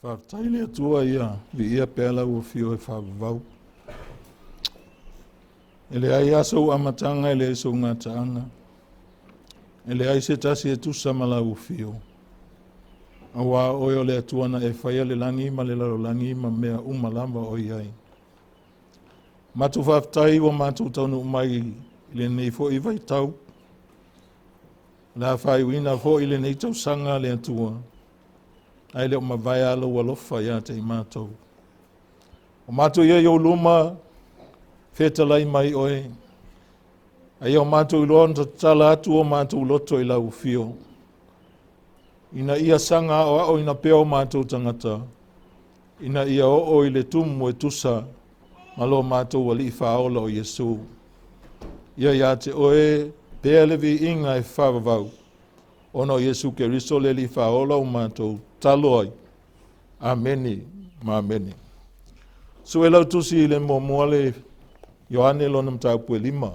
Faafetai le Atua ia viia pea lau afio e faavavau. E leai lava sou amataga, e leai sou gataaga, e leai se tasi e tusa ma lau afio. Auā o oe o le Atua na e faia le lagi ma le lalolagi ma mea uma lava o i ai. Matou faafetai ua matou taunuu mai i lenei foi vaitau, o le a faaiuina foi lenei tausaga le Atua, ae le o mavae a lou alofa ia te i matou. O matou ia i ou luma, fetalai mai oe, a ia o matou iloa ona tatala atu o matou loto i lau afio, ina ia saga aoaoina pea o matou tagata, ina ia oo i le tumu e tusa ma lo matou Alii Faaola o Iesu. Ia ia te oe pea le viiga e faavavau, ona o Iesu Keriso le Alii Faaola o matou talo ai. Amene ma amene. Sue lau tusi i le muamua le Ioane lona mataupu e 5.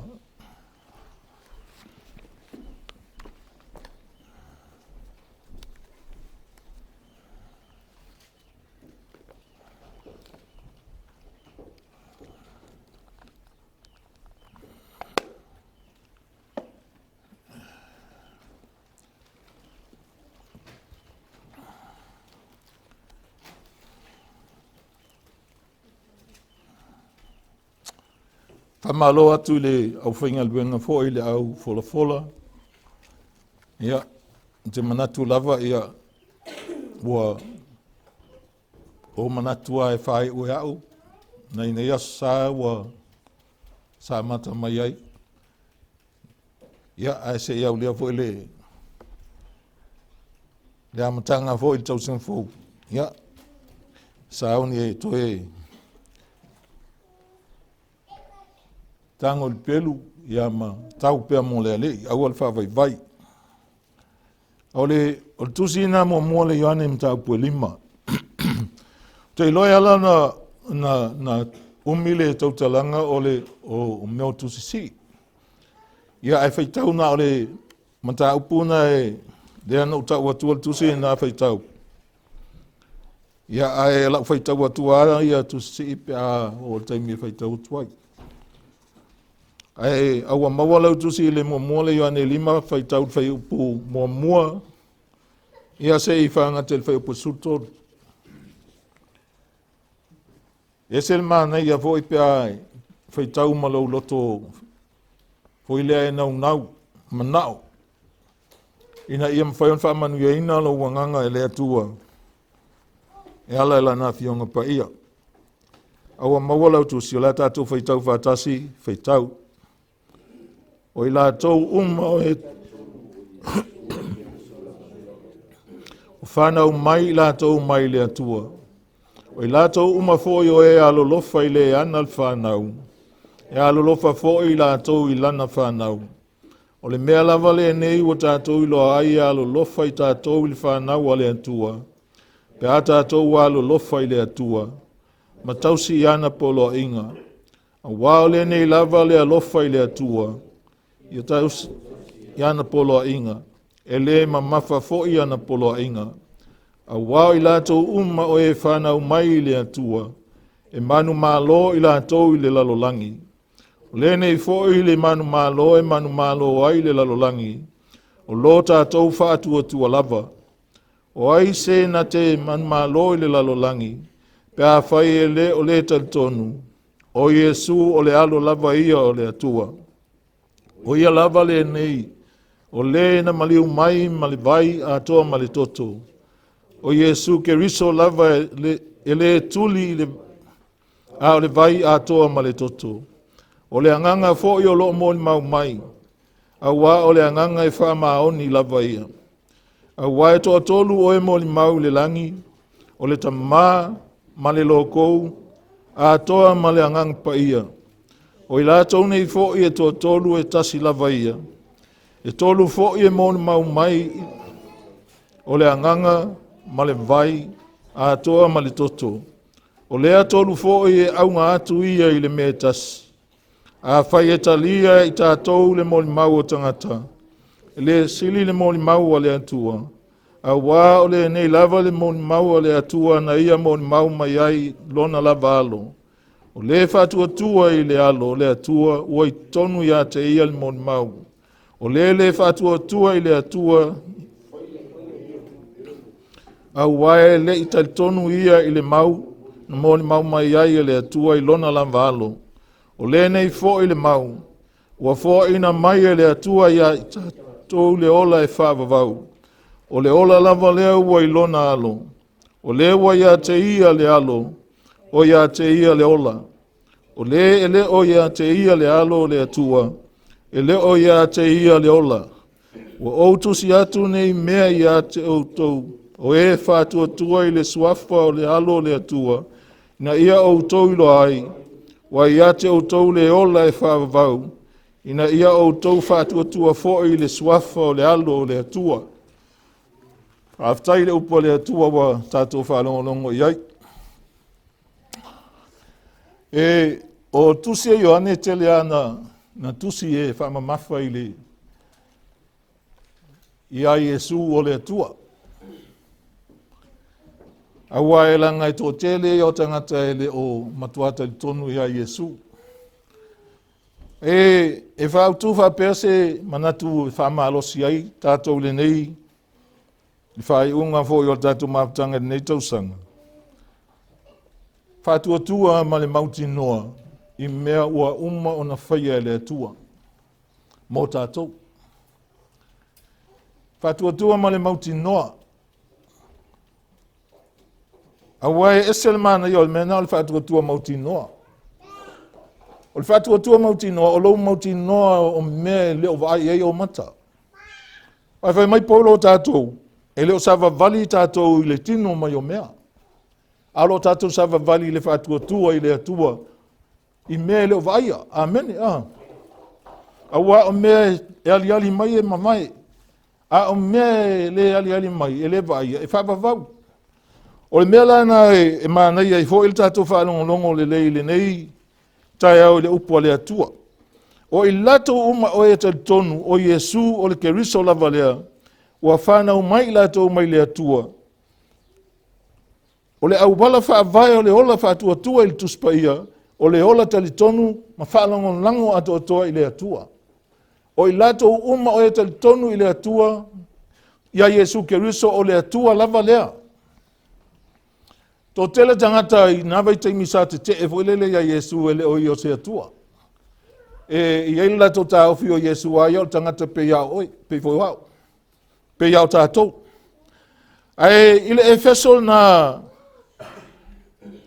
Faamalo atu i le aufaigaluega foi i le au folafola. Ia, ou te manatu lava ia ua ou manatu lava e faaiu e au nai nei Aso Sa ua sa amata mai ai. Ia, ae se i aulia foi le amataga foi i le tausaga fou, ia, sauni e toe tago i le pelu, ia ma tau pea mo le Alii, aua le faavaivai. O le tusi lena muamua le Ioane mataupu e 5. Ou te iloa e ala ona umi le tautalaga o le o mea o tusi sii. Ia ae faitau na o le mataupu na e lea na ou tau atua le tusi na faitau. Ia ae lau faitau atu lava ia tusi sii pe a oo i le taimi e faitau atu ai. Ae a ua maua lau tusi i le muamua le Ioane 5 faitau le fuaiupu 1, ia se i faagata i le fuaiupu 13. E ese le manaia foi pe a faitau ma lou loto foi lea e naunau, manao, ina ia mafai ona faamanuiaina lou agaga e le Atua e ala i Lana Afioga Paia. A ua maua lau tusi, o le a tatou faitau faatasi, faitau. O i latou uma o e o fanau mai i latou mai le Atua, o i latou uma foi o e alolofa i le ana le fanau, e alolofa foi i latou i lana fanau. O le mea lava lenei ua tatou iloa ai e alolofa i tatou i le fanau a le Atua, pe a tatou alolofa i le Atua, ma tausi i ana poloaiga. Auā o lenei lava le alofa i le Atua, ia tausi i ana poloaiga, e lē mamafa foi ana poloaiga. Auā o i latou uma o e fanau mai i le Atua, e manumalo i latou i le lalolagi. O lenei foi le manumalo e manumalo ai le lalolagi, o lo tatou faatuatua lava. O ai se na te manumalo i le lalolagi, pe afai e le o le talitonu, o Iesu o le Alo lava ia o le Atua. O ia lava lenei, o le na maliu mai ma le vai atoa ma le toto. O Iesu Keriso lava e le tuli i le a o le vai atoa ma le toto. O le agaga foi o loo molimau mai, auā o le agaga e faamaoni lava ia. Auā e toatolu o e molimau i le lagi, o le Tamā ma le Lokou atoa ma le Agaga Paia. O i latou nei foi e toatolu e tasi lava ia. E tolu foi e molimau mai o le agaga ma le vai atoa ma le toto. O lea tolu foi e auga atu ia i le mea e tasi. Afai e talia e i tatou le molimau o tagata, e le sili le molimau a le Atua, auā o lenei lava le molimau a le Atua na ia molimau mai ai lona lava Alo. O le faatuatua i le Alo o le Atua ua i totonu ia te ia le molimau. O le le faatuatua i le Atua, auā e le i talitonu ia i le mau na molimau mai ai e le Atua i lona lava Alo. O lenei foi le mau, ua foaina mai e le Atua ia i tatou le ola e faavavau. O le ola lava lea ua i lona Alo. O le ua ia te ia le Alo, o ia te ia le ola. O le e le o ia te ia le Alo o le Atua, e le o ia te ia le ola. Ua ou tusi atu nei mea ia te outou, o e faatuatua i le suafa o le Alo o le Atua, ina ia outou iloa ai, ua ia te outou le ola e faavavau, ina ia outou faatuatua foi i le suafa o le Alo o le Atua. Faafetai i le upu a le Atua ua tatou faalogologo i ai. E, o tusi a Ioane e tele lava na tusi e faamamafa i le ia Iesu o le Atua. Aua e laga e toatele ia o tagata e le o matua talitonu ia Iesu. E, e faautu faapea se manatu e faamalosi ai tatou lenei i faaiuga foi o le tatou mafutaga i lenei tausaga. Faatuatua ma le mautinoa i mea ua uma ona faia e le Atua mo tatou. Faatuatua ma le mautinoa. Aua e ese le manaia o le mea na o le faatuatua mautinoa. O le faatuatua mautinoa, o lou mautinoa o mea e le o vaai i ai ou mata. Ae fai mai Paulo o tatou, e le o savavali tatou i le tino mai o mea. A o lo o tatou savavali i le faatuatua i le Atua i mea e le o vaaia. Amene. Ah. Aua o mea e aliali mai e mamae. A o mea e le aliali mai, e le vaaia, e faavavau. O le mea la na e manaia ai foi le tatou faalogologo lelei i lenei taeao i le upu a le Atua. O i latou uma o e talitonu o Iesu o le Keriso lava lea, ua fanau mai i latou mai le Atua. O le auala faavae o le ola faatuatua i le Tusi Paia, o le ola talitonu ma faalagolago atoatoa i le Atua. O i latou uma o e talitonu i le Atua, ia Iesu Keriso o le Atua lava lea. Toatele tagata i na vaitaimi sa tetee foi lele ia Iesu e le o ia o se Atua. E i ai le latou taofi o Iesu a ia o le tagata pei a oe, pei foi o au, pei a o tatou. Ae i le Efeso na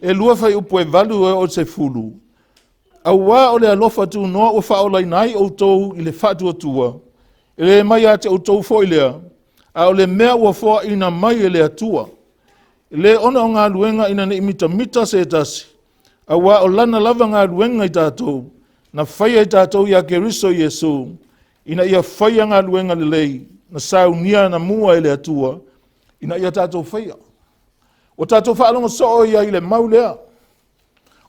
e lua fuaiupu e 8 e oo i le 10, auā o le alofa tunoa ua faaolaina ai outou i le faatuatua, e le mai ia te outou foi lea, a o le mea ua foaina mai e le Atua. E le ona o galuega ina ne i mitamita se tasi, auā o lana lava galuega i tatou, na faia i tatou ia Keriso Iesu, ina ia faia galuega lelei, na saunia anamua e le Atua, ina ia tatou faia. Ua tatou faalogo soo ia i le mau lea.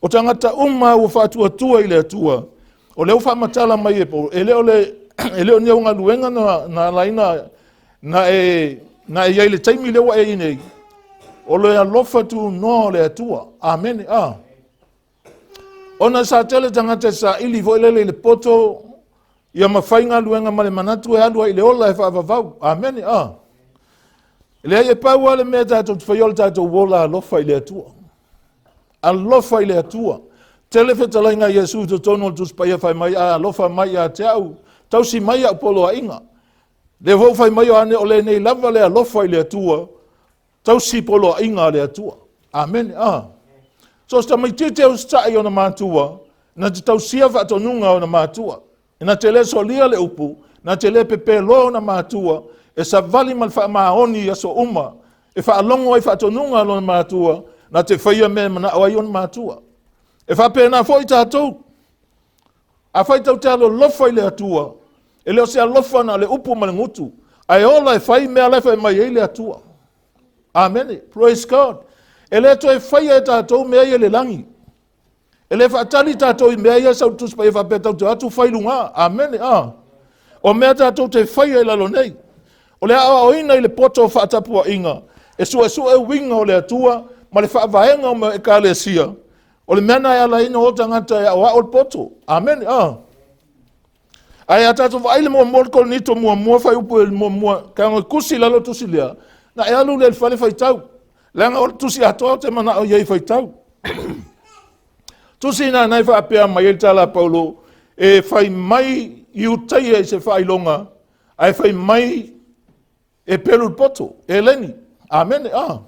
O tagata uma ua faatuatua i le Atua, o lea ua faamatala mai e Paulo, e le o le e le o ni au galuega na ala ai na e i ai i le taimi lea ua e i nei, o le alofa tunoa o le Atua. Amene. Ah. Ona sa tele tagata e saili foi lele i le poto ia ma fai galuega ma le manatu e alu ai i le ola e faavavau. Amene. Ah. Leai, e pau lava le mea tatou te faia o le tatou ola alofa i le Atua. Alofa i le Atua. Tele fetalaiga a Iesu i totonu o le Tusi Paia fai mai, a alofa mai ia te au, tausi mai au poloaiga. Lea foi ua fai mai Ioane, o lenei lava le alofa i le Atua, tausi poloaiga a le Atua. Amene. Ah. So se tamaitiiti e usitai i ona matua, na te tausia faatonuga a ona matua. Na te le solia le upu, na te le pepeloa ona matua, e savali ma le faamaoni i aso uma, e faalogo ai faatonuga a lona matua, na te faia mea e manao ai ona matua. E faapena foi tatou. Afai tatou te alolofa i le Atua, E le o se alofa na o le upu ma le gutu, ae ola e fai mea la e fai mai ai le Atua. Amene. Praise God. E le toe faia e tatou mea ia i le lagi. E le faatali tatou i mea ia sau Tusi Paia faapea tatou te o atu fai luga. Amene. Ah. O mea tatou te faia i lalo nei. O le aoaoina i le poto o faatapuaiga, e suesue uiga o le Atua ma le faavaega o mea ekalesia. O le mea na e ala ai ona o tagata e aoao le poto. Amene. Ah. Ae a tatou vaai le muamua le Korinito muamua fuaiupu e muamua, tago tusi lalo tusi lea, na e alu lea i le fale faitau. Leaga o le tusi atoa ou te manao i ai faitau. Tusi na e faapea mai ai le tala a Paulo, e fai mai Iutaia i se faailoga, ae fai mai e pelu le poto, e leni. Amene. Ah.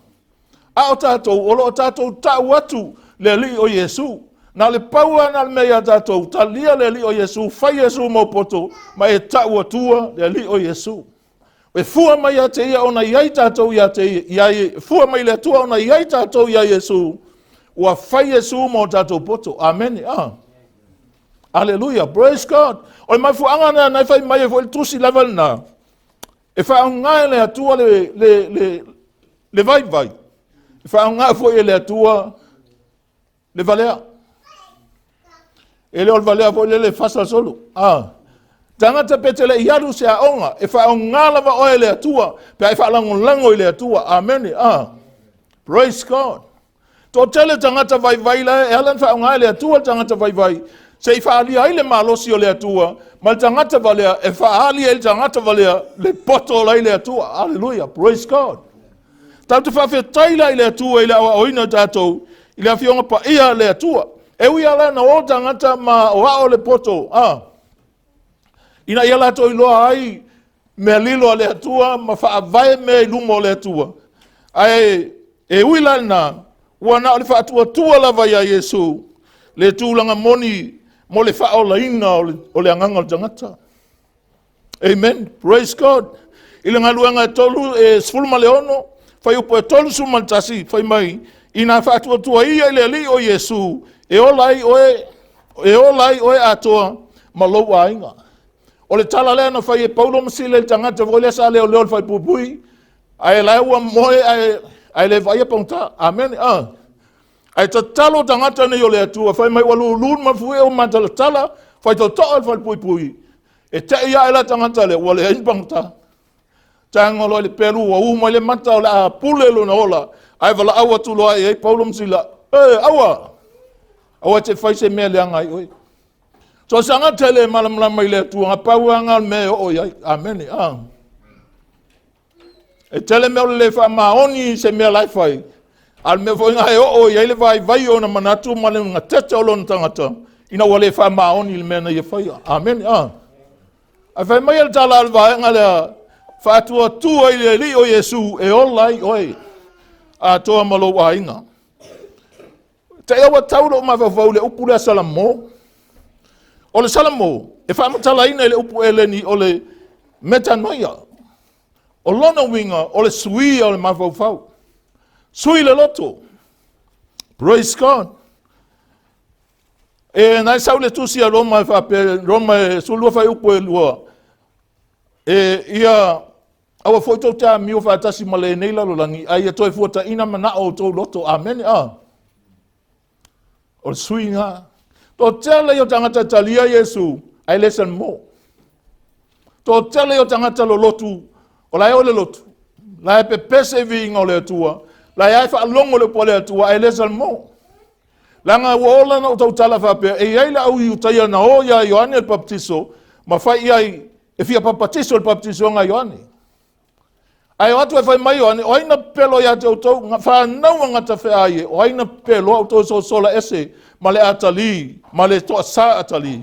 A o tatou, o lo o tatou tau atu le Alii o Iesu. Na o le pau lava na o le mea ia tatou, talia le Alii o Iesu, fai Iesu mau poto, ma e tau atua le Alii o Iesu. E fua mai ia te ia ona i ai tatou ia te ia, ia fua mai le Atua ona i ai tatou ia Iesu, ua fai Iesu mo tatou poto. Amene. Ah. Aleluia. Praise God. O le mafuaaga lena na e fai mai ai foi le tusi lava lena. E faaaoga e le Atua le vaivai. E faaaoga foi e le Atua le valea. E le o le valea foi lele fasa solo. Ah. Tagata pe te le i alu se aoga, e faaaoga lava oe e le Atua, pe a e faalagolago i le Atua. Amene. Ah. Praise God. Toatele tagata vaivai la e ala ona faaaoga e le Atua le tagata vaivai se i faaalia ai le malosi o le Atua ma le tagata valea e faaali ai le tagata valea le poto o la i le Atua. Aleluia. Praise God. Tatou te faafetai la i le Atua i le aoaoina o tatou i le afioga paia a le Atua. E ui lava la na o tagata ma aoao le poto, a, ina ia latou iloa ai mea lilo a le Atua ma faavae mea i luma o le Atua. Ae e ui la lena, ua na o le faatuatua lava iā Iesu le tulaga moni mo le faaolaina o le agaga o le tagata. Amen. Praise God. I le galuega e tolu, e 16, fuaiupu e 31, fai mai, ina faatuatua ia i le Alii o Iesu, e ola ai oe, e ola ai oe atoa ma lou aiga. O le tala lea na fai e Paulo ma Sila i le tagata foi lea sa leoleo i le falepuipui, ae la ua moe ae le vaaia pagota. Amene. Ah. Ae tatalo tagata nei o le Atua, fai mai ua lulu le mafuie ua matalatala, fai totoa le falepuipui. E tei ae la tagata lea, ua leai ni pagota. Taga loa i le pelu, ua u mai le mata o le a pule lona ola, ae valaau atu loa i ai Paulo ma Sila, e, aua, aua e te fai se mea leaga ai oe. So se tagata e le malamalama i le Atua, na pau lava lena o le mea e oo i ai. Amene. Ah. E tele mea o le le faamaoni i se mea la e fai, a o le mea foi lena e oo i ai le vaivai o ona manatu ma le gatete o lona tagata, ina ua le faamaoni i le mea na ia faia. Amene. Ah. Ae fai mai le tala a le vaega lea, faatuatua i le Alii o Iesu e ola ai oe atoa ma lou aiga. Te ua tau lou mafaufau i le upu lea Salamo. O le Salamo, e faamatalaina i le upu Eleni o le metanoia. O lona uiga, o le suia o le mafaufau. Sui le loto. Praise God. E nai sau le tusi a Roma e faapea, Roma e 12 fuaiupu e lua, e ia aua foi tou te amio faatasi ma lenei lalolagi, a ia toe fuataina manao o outou loto. Amene. A. O le suiga. Toatele ia o tagata e talia Iesu, ae le salmo. Toatele ia o tagata lolotu, o la e o le lotu, la e pepese i viiga o le Atua, la e ae faalogo le upu a le Atua, ae le salmo. Leaga ua ola na ou tautala faapea, e i ai le au Iutaia na o iā Ioane le Papatiso, ma fai i ai e fia papatiso le papatisoga a Ioane. Ae o atu e fai mai Ioane, o ai na pepelo ia te outou, fanau a gatafea ai e, o ai na pepeloa outou e sosola ese ma le atalī, ma le toasā atalī.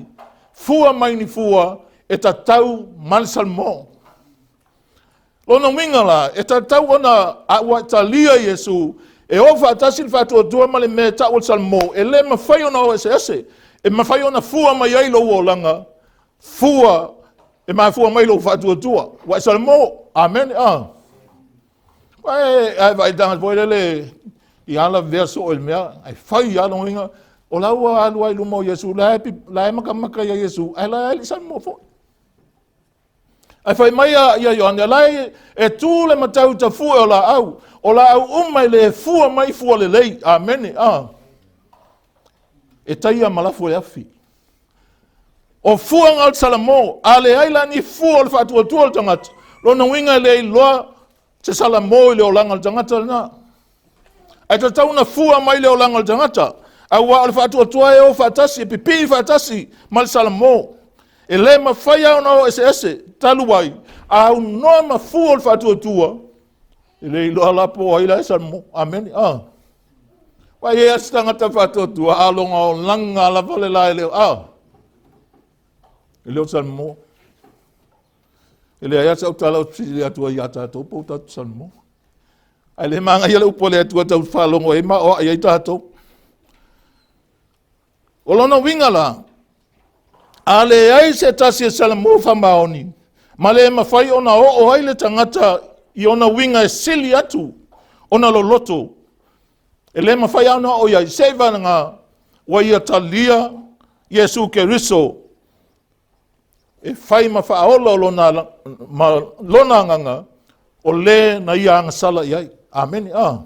Fua mai ni fua e tatau ma le salmo. Lona uiga la, e tatau ona a ua talia Iesu, e o faatasi le faatuatua ma le mea e tau o le salmo, e le mafai ona o eseese, e mafai ona fua mai ai lou olaga, fua e mafua mai lou faatuatua. Ua e salmo, amene, a. Ae, ae vaai tagata foi lele, i ala vea soo i le mea, ae fai lava lona uiga, o la ua alu ai i luma o Iesu, la e makamaka ia Iesu, ae la e le salmo foi. Ae fai mai ia Ioane, la e tu le matau i tafue o laau, o laau uma e le fua mai fua lelei. Amene. Ah. E taia ma lafo e afi. O fua nga o le Salamo, a leai la ni fua o le faatuatua o le tagata, lona uiga e le iloa se Salamo i le olaga o le tagata lena. Ae tatau ona fua mai le olaga o le tagata, aua o le faatuatua e o faatasi, e pipii faatasi ma le Salamo. E le mafai lava ona o eseese, talu ai, a aunoa ma fua o le faatuatua, e le iloa la po o ai la e Salamo. Amene. Ah. Vai e se tagata faatuatua, a lona olaga lava le la e le o, ah. E le o Salamo. E leai lava sau tala ou te fesili atu ai ia tatou po o tatou Salamo. Ae le manaia le upu a le Atua tau faalogo ai ma oai ai tatou. O lona uiga la, a leai se tasi e Salamo faamaoni, ma le mafai ona oo ai le tagata i ona uiga e sili atu ona loloto, e le mafai lava ona oo i ai, seiavagana ua ia talia Iesu Keriso e fai ma faaola o lona, ma lona agaga, o le na ia agasala i ai. Amene. Ah.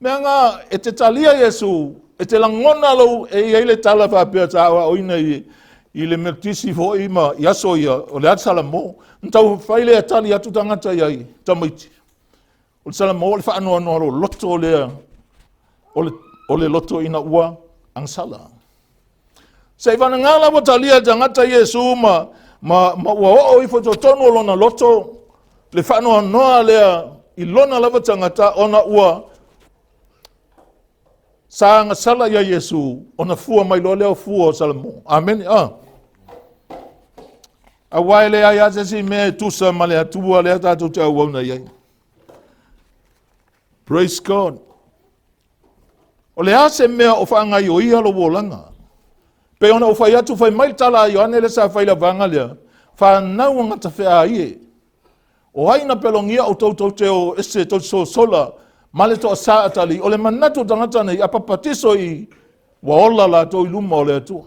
Mea nga e te talia Iesu, e te lagona lou, e i ai le tala faapea sa aoaoina i le Metotisi foi ma i aso ia, o le a le Salamo. Na tau fai lea tali atu tagata i ai, tamaiti. O le Salamo o le faanoanoa loloto lea o le loto ina ua agasala. Seiavagana la ua talia e tagata Iesu ma ua oo ifo i totonu o lona loto le faanoanoa lea i lona lava tagata ona ua sa agasala ia Iesu ona fua mai loa lea o fua o Salamo. Amene. Ah. Aua e leai lava se isi mea e tusa ma le Atua lea tatou te auauna i ai. Praise God. O le a se mea o faagaioia lou olaga? Pei ona ou fai atu, fai mai le tala a Ioane lea sa fai le vaega lea, fanau gatafeā ai e. O ai na pelogia outou tou te o ese tou te sosola ma le toasā atalii, o le manatu o tagata nei, a papatiso i ua ola latou i luma o le Atua.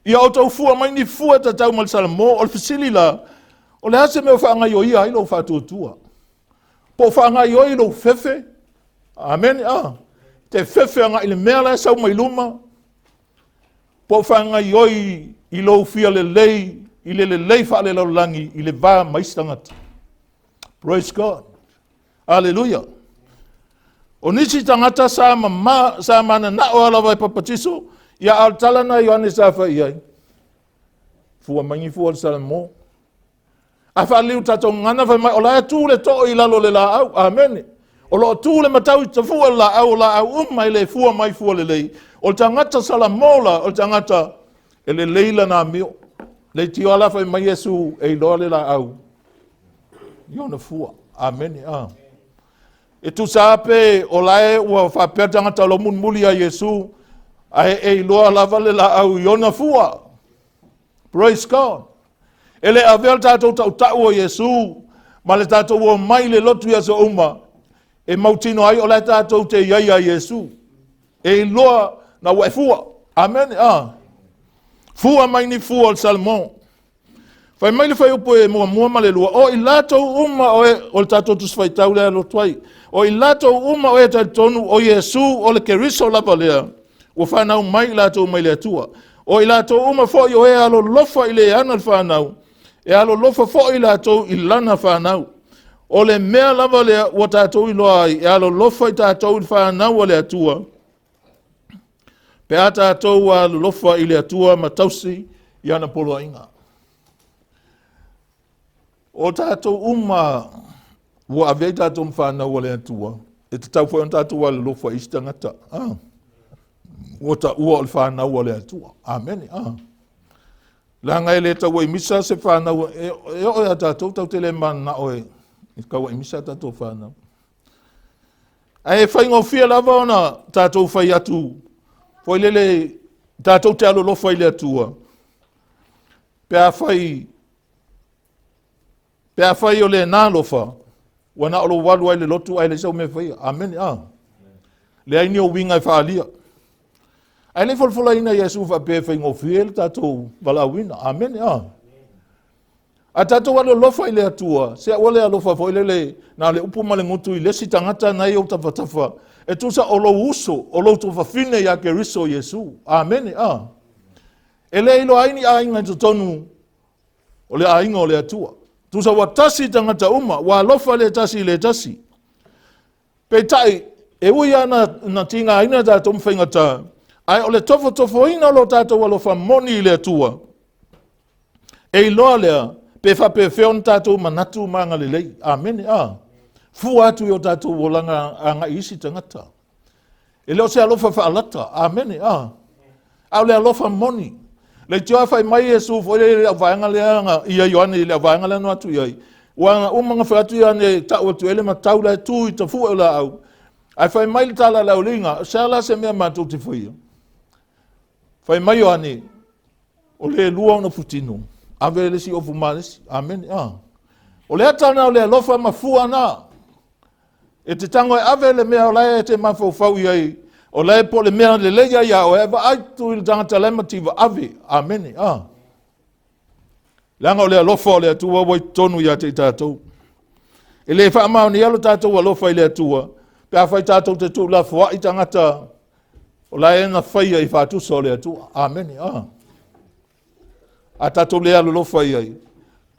Ia outou fua mai ni fua e tatau ma le Salamo, o le fesili la, o le a se mea o faagaioia ai lou faatuatua? Po o faagaioi lou fefe? Amene, ah. Te fefe agai i le mea la e sau mai luma, po o faagaioi i lou fia lelei, i le lelei faalelalolagi i le va ma isi tagata. Praise God. Aleluia. O nisi tagata sa mama, sa mananao lava e papatiso, ia a o le tala na Ioane sa fai i ai. Fua mai ni fua o le Salamo. A faaliliu tatou gagana fai mai, o la e tu le too i lalo o le laau. Amene. O lo o tu le matau i tafua o le laau, o laau uma e le fua mai fua lelei. O le tagata Salamo la, o le tagata e lelei lana amio. Leitioa la fai mai Iesu e iloa le laau i ona fua. Amene. Ah. E tusa lava pe o la e ua faapea tagata o lo mulimuli ia Iesu, ae e iloa lava le laau i ona fua. Praise God. E le avea le tatou tautau o Iesu ma le tatou omai i le lotu i aso uma e mautino ai o la e tatou te i ai ia Iesu. E iloa na ua e fua. Amene. Ah. Fua mai ni fua o le Salomon. Fai mai le fuaiupu e muamua ma le lua, o i latou uma o, e, o le tatou tusi faitau lea lotu ai, o i latou uma o e talitonu o Iesu o le Keriso lava lea, ua fanau mai i latou mai le Atua. O i latou uma foi o e alolofa i le ana le fanau, e alolofa foi i latou i lana fanau. O le mea lava lea ua tatou iloa ai, e alolofa i tatou i le fanau a le Atua, pe a tatou alolofa i le Atua ma tausi i ana poloaiga. O tatou uma ua ave ai tatou ma fanau a le Atua, e tatau foi ona tatou alolofa i isi tagata. Ah. Ua taua o le fanau a le Atua. Amene. Ah. Leaga e le tauaimisa se fanau, e oo ia tatou, tatou te le mananao e tauaimisa a tatou fanau. Ae faigofie lava ona tatou fai atu foi lele tatou te alolofa i le Atua pe a fai o lena alofa ua na o lou alu ai le lotu ae leai sau mea faia. Amene. Ah. Leai ni ou uiga e faaalia. Ae le i folafolaina Iesu faapea e faigofie le tatou valaauina. Amene. Ah. A tatou alolofa i le Atua, se aua le alofa foi lele na o le upu ma le gutu i le isi tagata na i ou tafatafa, e tusa o lou uso, o lou tuafafine ia Keriso Iesu. Amene. A. E le iloa ai ni aiga i totonu o le aiga o le Atua. Tusa ua tasi tagata uma, ua alofa le tasi i le tasi. Peitai, e ui lava na tigaina tatou ma faigata, ae o le tofotofoina o lo tatou alofa moni i le Atua, e iloa lea pe faapefea ona tatou manatu ma agalelei. Amene. A. Fua atu i o tatou olaga agai i isi tagata. E le o se alofa faalata. Amene. A. A o le alofa moni. Leitioa fai mai Iesu foi le le auvaega lea na ia Ioane i le auvaega lea na atu i ai. Ua na uma na fai atu Ioane tau atu ele matau la e tu i tafue o laau. Ae fai mai le tala a le auliga, se a la se mea matou te faia? Fai mai Ioane, o le lua ona futino, ave le isi ofu ma le isi. Amene. Ah. O le ata na o le alofa ma fua na. E te tago e ave le mea o la e te mafaufau i ai, o la e po o le mea lelei ia ia oe, vaai tu i le tagata la e mativa, ave. Amene. Ah. Leaga o le alofa o le Atua ua i totonu ia te i tatou. E le faamaonia lo tatou alofa i le Atua, pe afai tatou te tuulafoai tagata o la e na faia i faatusa o le Atua. Amene. Ah. A tatou le alolofa i ai,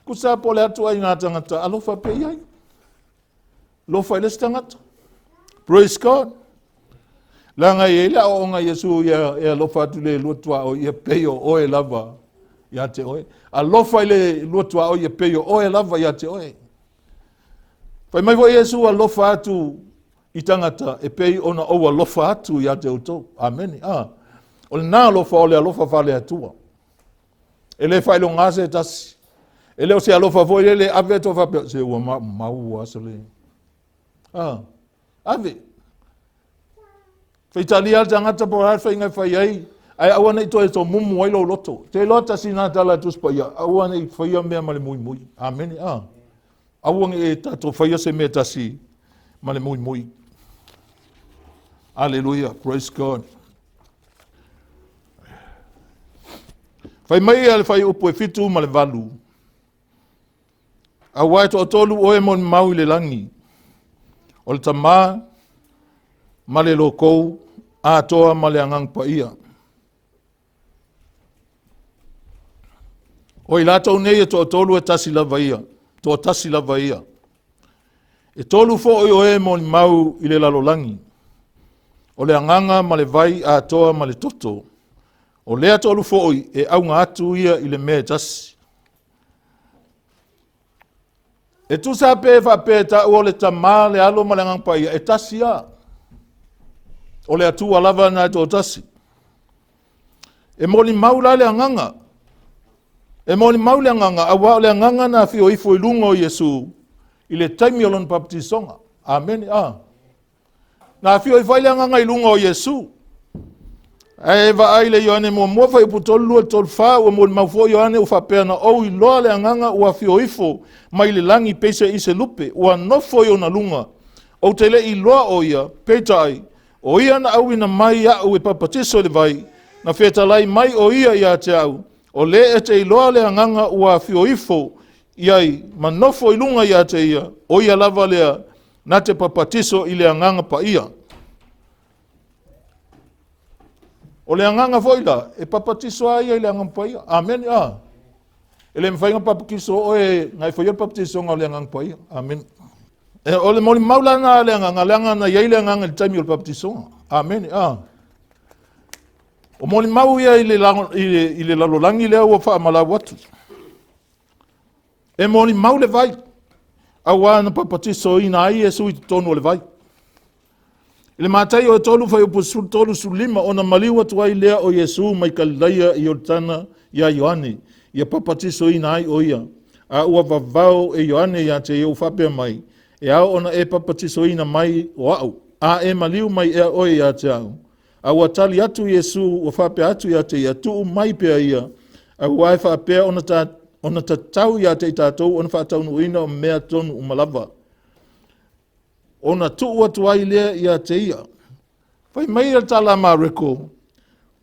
kusa po le atu ai ngā tagata, alofa pe i ai. Lofa i le isi tagata. Praise God. Leaga e i ai le aoaoga a Iesu ia e alofa atu le lua tuaoi ia pei o oe lava ia te oe. Alofa i le lua tuaoi ia pei o oe lava ia te oe. Fai mai foi Iesu alofa atu i tagata e pei ona ou alofa atu ia te outou. Amene. Ah. O lena alofa o le alofa faale-Atua. E le faailoga se tasi. E le o se alofa foi lele ave atu faapea, se ua maumau aso le. Ah, ave. Faitalia le tagata po o le a le faiga e fai ai, ae aua ne i toe tomumu ai lou loto. Te iloa tasi nā tala a Tusi Paia, aua ne i faia mea ma le muimui. Amene. Ah. Aua ne i e tatou faia se mea tasi ma le muimui. Aleluia. Praise God. Fai mai ia le fuaiupu e 7 ma le 8. Aua e toatolu oe molimau i le lagi, o le Tamā ma le lokou atoa ma le Agaga Paia. O i latou nei e toatolu e tasi lava ia, toatasi lava ia. E tolu foi o e molimau i le lalolagi, o le agaga ma le vai atoa ma le toto. O lea tolu foi e auga atu ia i le mea e tasi. E tusa pe faapea e taua o le Tamā, le Alo ma le Agaga Paia, e tasi lava. O le Atua lava na e toatasi. E molimau la le agaga. E molimau le agaga, aua o le agaga na afio ifo i luga o Iesu i le taimi o lona baptisoga. Amene. A. Na afio ifo ai le agaga i luga o Iesu. Ae vaai le Ioane muamua fuaiupu 3 2 3 4 ua molimau foi Ioane ua faapea na ou iloa le agaga ua afio ifo mai le lagi peiseai i se lupe ua nofo i ona luga. Ou te le i iloa o ia, peitai, O ia na auina mai iaʻu e papatiso i le vai, na fetalai mai o ia ia te au, o le e te iloa le agaga ua afio ifo i ai ma nofo i luga ia te ia, o ia lava lea na te papatiso i le Agaga Paia. O le agaga foi la, e papatiso a ia i le Agaga Paia. Amene. A. E le mafai ona papatiso oe, na e faia le papatisoga o le Agaga Paia. Amene. E, o le molimau la na le agaga, leaga na i ai le agaga i le taimi o le baptisoga. Amene. A. O molimau ia i le, i le, i le lalolagi lea ua faamalau atu. E molimau le vai, auā na papatisoina ai Iesu i totonu o le vai. I le Mataio e 3 fuaiupu 13 15 ona maliu atu ai lea o Iesu mai Kalilaia i Ioritana iā Ioane, ia papatisoina ai o ia. A ua vavao e Ioane ia te ia ua faapea mai, E ao ona e papatisoina mai o aʻu, a e maliu mai ea oe ia te aʻu. A ua tali atu Iesu ua faapea atu ia te ia, Tuu mai pea ia, auā e faapea ona, ta, ona tatau ia te i tatou ona faataunuuina o mea tonu uma lava. Ona tuu atu ai lea ia te ia. Fai mai le tala a Mareko,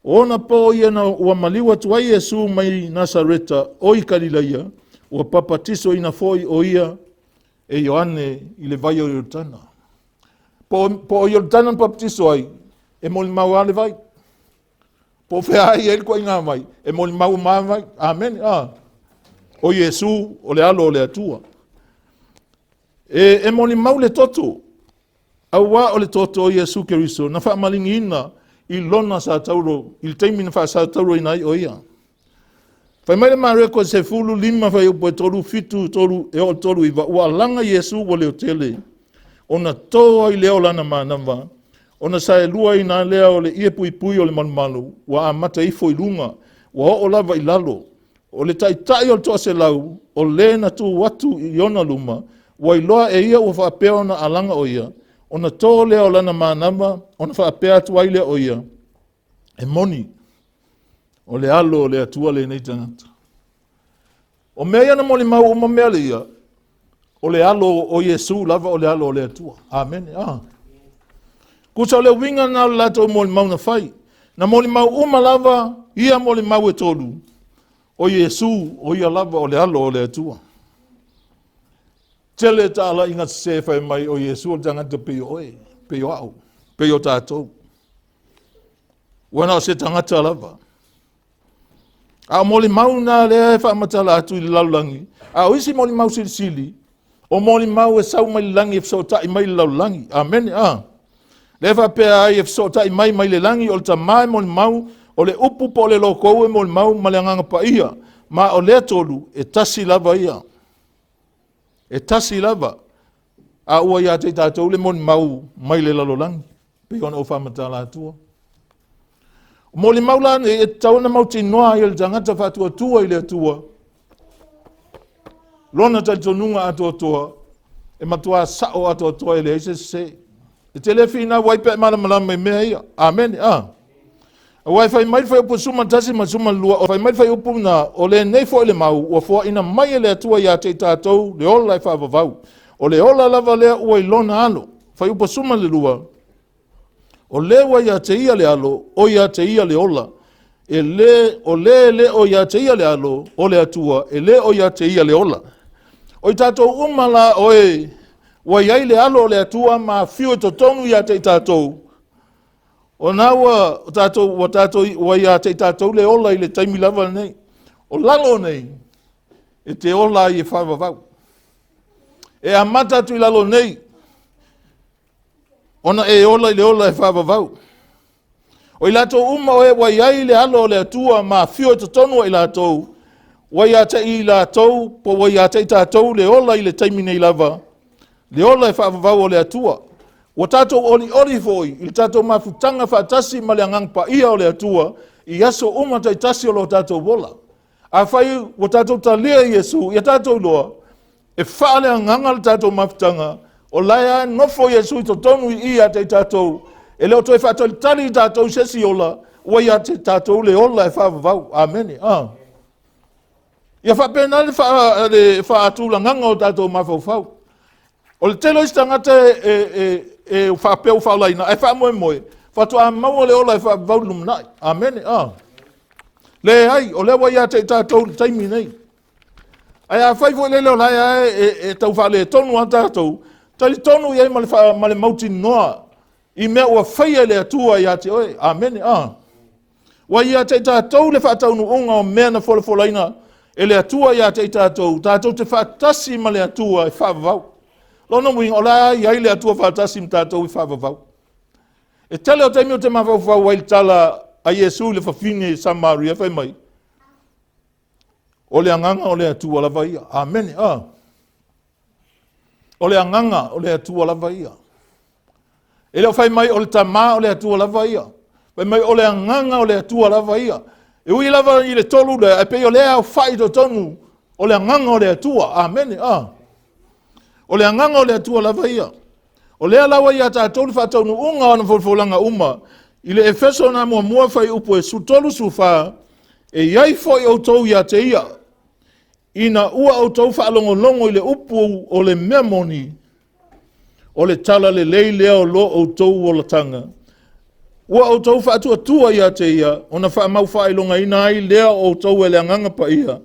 o ona pō ia na ua maliu atu ai Iesu mai Nasareta o i Kalilaia, Ua papatisoina foi o ia e Ioane i le vai o Ioritana. Po o Ioritana na papatiso ai, e molimau lava le vai. Po o fea ai ai le ituaiga vai, e molimau uma lava vai. Amene. Ah. O Iesu, o le alo o le Atua. E molimau le toto, auā o le toto o Iesu Keriso na faamaligiina i lona satauro, i le taimi na faasatauroina ai o ia. Fai mai le Mareko e 15 fuaiupu e 37 3 e oo 39, ua alaga Iesu ua leotele, ona to ai lea o lana manava, ona saeluaina lea o le ie puipui o le malumalu, ua amata ifo i luga, ua oo lava i lalo. O le taitai o le 100, o le na tu atu i ona luma, ua iloa e ia ua faapea ona alaga o ia, ona to lea o lana manava, ona faapea atu ai lea o ia, e moni, o le alo o le Atua lenei tagata. O mea ia na molimau uma mea le ia, o le alo o Iesu lava o le alo o le Atua. Amene. Ah. Tusa o le uiga na o le latou molimau na fai. Na molimau uma lava ia molimau e tolu, o Iesu o ia lava o le alo o le Atua. Tele talaiga sese fai mai o Iesu o le tagata pei o oe, pei o au, pei o tatou. Ua na o se tagata lava. A o molimau na lea e faamatala atu i le lalolagi, a o isi molimau silisili, o molimau e sau mai le lagi e fesootai mai le lalolagi. Amene. A. Lea faapea ai e fesootai mai mai le lagi o le Tamā e molimau, o le upu po o le lokou e molimau ma le Agaga Paia. Ma o lea tolu, e tasi lava ia. E tasi lava. A ua ia te i tatou le molimau mai le lalolagi, pei ona ou faamatala atua. O molimau la nei e tatau ona mautinoa ai e le tagata faatuatua i le Atua lona talitonuga atoatoa, e matua sao atoatoa e leai se sese. E te le finau ai pe a e malamalama i mea ia. Amene. A. Aua e fai mai le fuaiupu 11 ma le 12, o fai mai le fuaiupu na, o lenei foi le mau, ua foaina mai e le Atua ia te i tatou le ola e faavavau. O le ola lava lea ua i lona alo. Fuaiupu 12, o le ua ia te ia le alo, o ia te ia le ola. E le, o le le o ia te ia le alo, o le Atua, e le o ia te ia le ola. O i tatou uma la oe, ua iai le alo o le Atua ma afio i totonu ia te i tatou, o na ua tatou, ua tatou, ua ia te i tatou le ola i le taimi lava lenei. O lalo nei, e te ola ai e faavavau. E amata atu i lalo nei, ona e ola i le ola e faavavau. O i latou uma o e ua iai le alo o le Atua ma afio i totonu o i latou, ua ia te i latou, po ua ia te i tatou le ola i le taimi nei lava, le ola e faavavau o le Atua. Ua tatou olioli foi i le tatou mafutaga faatasi ma le Agaga Paia o le Atua i aso uma taitasi o lo tatou ola. Afai ua tatou talia Iesu, ia tatou iloa, e faaleagaga le tatou mafutaga, o la e lava nofo Iesu i totonu i i ia te i tatou, e le o toe faatalitali i tatou i se isi ola, ua ia te tatou le ola e faavavau. Amene. Ah. Ia faapena le faatulagaga o tatou mafaufau. O le tele o isi tagata e faapea ua faolaina, ae faamoemoe, faatoa maua le ola e faavavau i le lumanai. Amene. Ah. Leai, o lea ua ia te i tatou i le taimi nei. Ae afai foi lele o la e tau faaletonu lava tatou, talitonu i ai ma le mautinoa i mea ua faia e le Atua ia te oe. Amene. Ah. Ua ia te i tatou le faataunuuga o mea na folafolaina e le Atua ia te i tatou, tatou te faatasi ma le Atua e faavavau. Lona uiga, o la e i ai le Atua faatasi ma tatou e faavavau. E tele o taimi ou te mafaufau ai i le tala a Iesu i le fafine Samaria fai mai, o le agaga o le Atua lava ia. Amene. Ah. O le agaga o le Atua lava ia. E le o fai mai o le Tamā o le Atua lava ia. Fai mai o le agaga o le Atua lava ia. E ui lava i le tolu lea, ae pei o lea aofai i totonu o le agaga o le Atua. Amene. Ah. O le agaga o le Atua lava ia. O lea la ua ia tatou le faataunuuga o ana folafolaga uma. I le Efeso na muamua fuaiupu e 34, e i ai foi outou ia te ia, ina ua outou faalogologo i le upu o le mea moni, o le tala lelei lea o lo outou olataga. Ua outou faatuatua ia te ia, ona faamau faailogaina ai lea o outou e le Agaga Paia.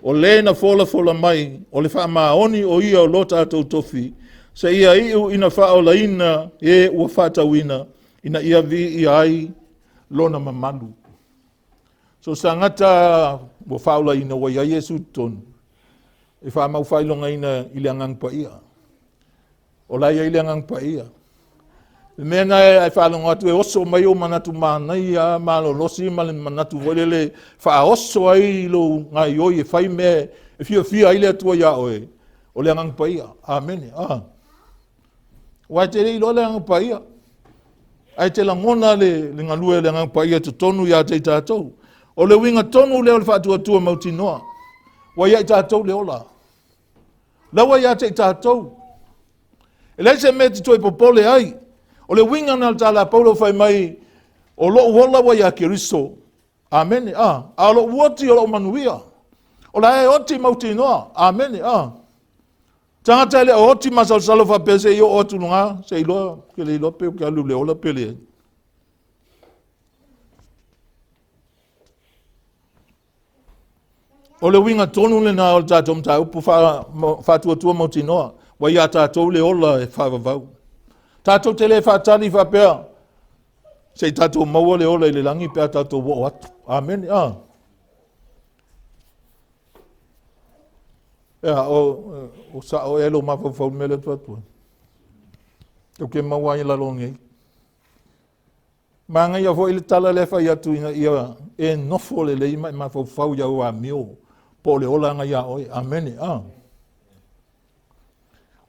O le na folafola mai, o le faamaoni o ia o lo tatou tofi, seia iu ina faaolaina e ua faatauina, ina ia viia ai lona mamalu. So se tagata ua faaolaina ua i ai Iesu i totonu, e faamau faailogaina i le Agaga Paia. O la e i ai le Agaga Paia. Le mea na e faalogo atu e oso mai ou manatu manaia malolosi ma le manatu foi lele faaoso ai lou gaioi e fai mea e fiafia ai le Atua iā oe, o le Agaga Paia. Amene. Ah. Ua e te le iloa le Agaga Paia, ae te lagona le galue o le Agaga Paia i totonu ia te i tatou. O le uiga tonu lea o le faatuatua mautinoa, ua ia i tatou le ola. La ua ia te i tatou. E leai se mea e te toe popole ai. O le uiga na o le tala a Paulo fai mai, o lou ola ua ia Keriso. Amene. A o lou oti o lou manuia. O la e oti mautinoa. Amene. A. Tagata e le o oti masalosalo faapea se i oo atu luga, se iloa, ke le iloa pe o ke alu le ola pe leai. O le uiga tonu lena o le tatou mataupu faatuatua mautinoa, ua iā tatou le ola e faavavau. Tatou te le faatali faapea, se i tatou maua le ola i le lagi pe a tatou oo atu. Amene. Ah. Ea, o sao ea lou mafaufau i le mea lea atu ai. Ou te maua ai lalo nei. Manaia foi le tala lea fai atu ina ia e nofo lelei ma e mafaufau i au amio po o le ola na iā oe. Amene. Ah.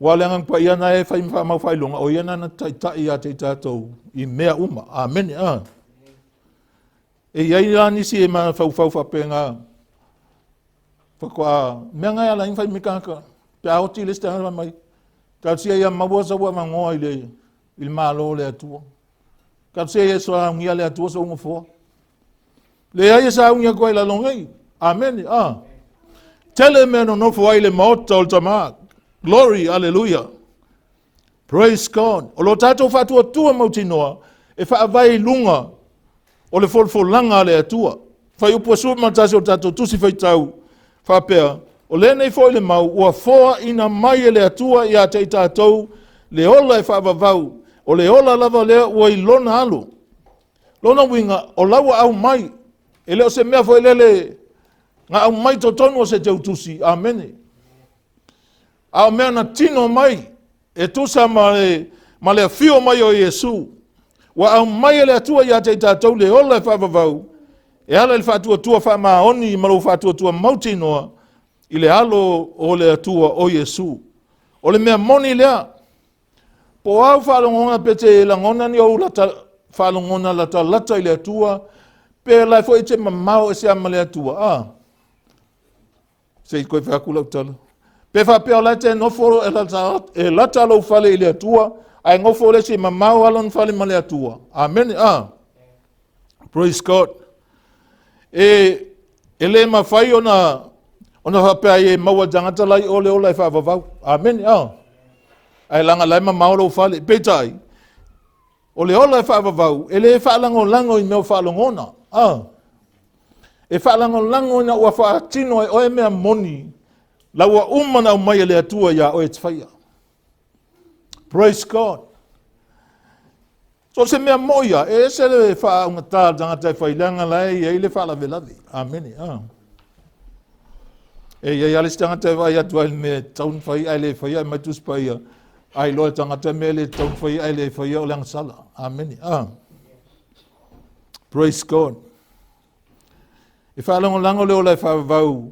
Ua le Agaga Paia na e fai ma faamau faailoga, o ia na na taitai ia te i tatou i mea uma. Amene. Ah. E i ai la nisi e mafaufau faapena, faatoa mea na e ala ai ona fai mai tagata, pe a oti le isi tagata mai, talosia ia maua sau avanoa i le Malo o le Atua. Talosia ia saunia le Atua sou nofoa. Leai e sauni atu ai lalo nei. Amene. Ah. Tele mea nonofo ai le maota o le Tama. Glory, hallelujah. Praise God. O lo tatou faatuatua mautinoa e faavae i luga o le folafolaga a le Atua. Fuaiupu 11 o le tatou tusi faitau faapea, o lenei foi le mau ua foaina mai e le Atua ia te i tatou le ola e faavavau, o le ola lava lea ua i lona alo. Lona uiga, o la ua aumai, e le o se mea foi lele na aumai totonu o se teutusi, amene. A o mea na tino mai e tusa ma le afio mai o Iesu, ua aumai e le Atua ia te i tatou le ola e faavavau, e ala i le faatuatua faamaoni ma lou faatuatua mautinoa i le alo o le Atua o Iesu. O le mea moni lea, po o au faalogona pe te lagona ni ou lata, faalogona latalata i le Atua, pe la foi e te mamao ese ama le Atua. Ah. Se i koe fai atu lau tala. Pe faapea o la e te nofo e lata lou fale i le Atua, ae nofo le isi mamao lava lona fale ma le Atua. Amene. Ah. Praise God. E le mafai ona faapea ai e maua e tagata la i o le ola e faavavau. Amene. Ah. Ae laga la e mamao lou fale. Peitai, o le ola e faavavau, e le faalagolago i mea o faalogona. Ah. E faalagolago ina ua faatino e oe mea moni, la ua uma na aumai e le Atua iā oe e te faia. Praise God. So se mea moi ia, e ese le faaaugata le tagata e fai leaga la e i ai le faalavelave. Amene. Ah. E i ai lava le isi tagata e vaai atu ai le mea e tatau ona fai ae le faia, e mai Tusi Paia, a iloa e tagata mea le tatau ona fai ae le faia o le agasala. Amene. Ah. Praise God. E faalagolago le ola e faavavau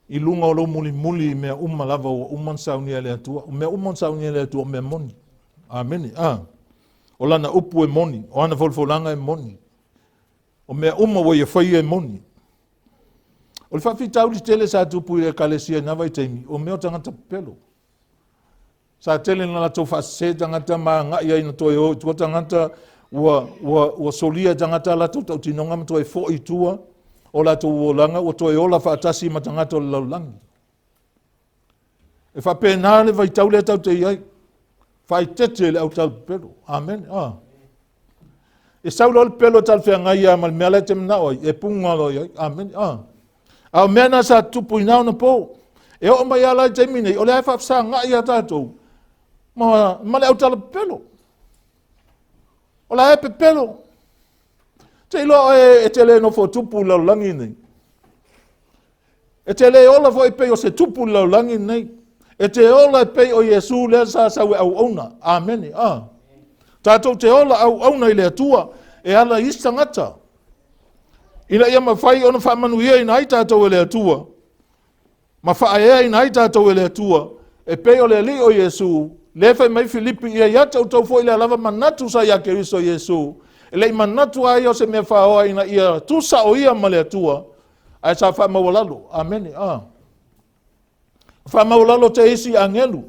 i luga o lou mulimuli i mea uma lava ua uma ona saunia e le Atua. O mea uma ona saunia e le Atua, o mea moni. Amene. Ah. O lana upu e moni, o ana folafolaga e moni. O mea uma ua ia faia e moni. O le faafitauli tele sa tupu i le ekalesia i na vaitaimi, o mea o tagata pepelo. Sa tele na latou faasese tagata ma agai ai na toe o i tua tagata, ua solia e tagata a latou tautinoga ma toe foi i tua o latou olaga, ua toe ola faatasi ma tagata o le lalolagi. E faapena le vaitau lea tatou te i ai. Faaeteete le au talapelo. Amen. Ah. E sau loa le pelo e talafeagai ia ma le mea la e te manao ai, e puga loa i ai. Amen. Ah. A o mea na sa tutupu i na ona po. E oo mai lava la i le taimi nei, o lea e faafesagai lava tatou ma le autala pepelo. O la e pepelo. Te iloa oe e te le nofo tupu i le lalolagi lenei. E te le ola foi pei o se tupu i le lalolagi lenei. E te ola e pei o Iesu lea sa sau e auauna. Amene. Ah. Tatou te ola auauna i le Atua e ala i isi tagata, ina ia mafai ona faamanuiaina ai tatou e le Atua ma faaeaina ai tatou e le Atua e pei o le Alii o Iesu, lea fai mai Filipi, ia ia te outou foi lea lava manatu sa ia Keriso Iesu, e le i manatu a ia o se mea faoa ina ia tusao ia ma le Atua, ae sa faamaualalo. Amene. Ah. Faamaualalo te isi agelu.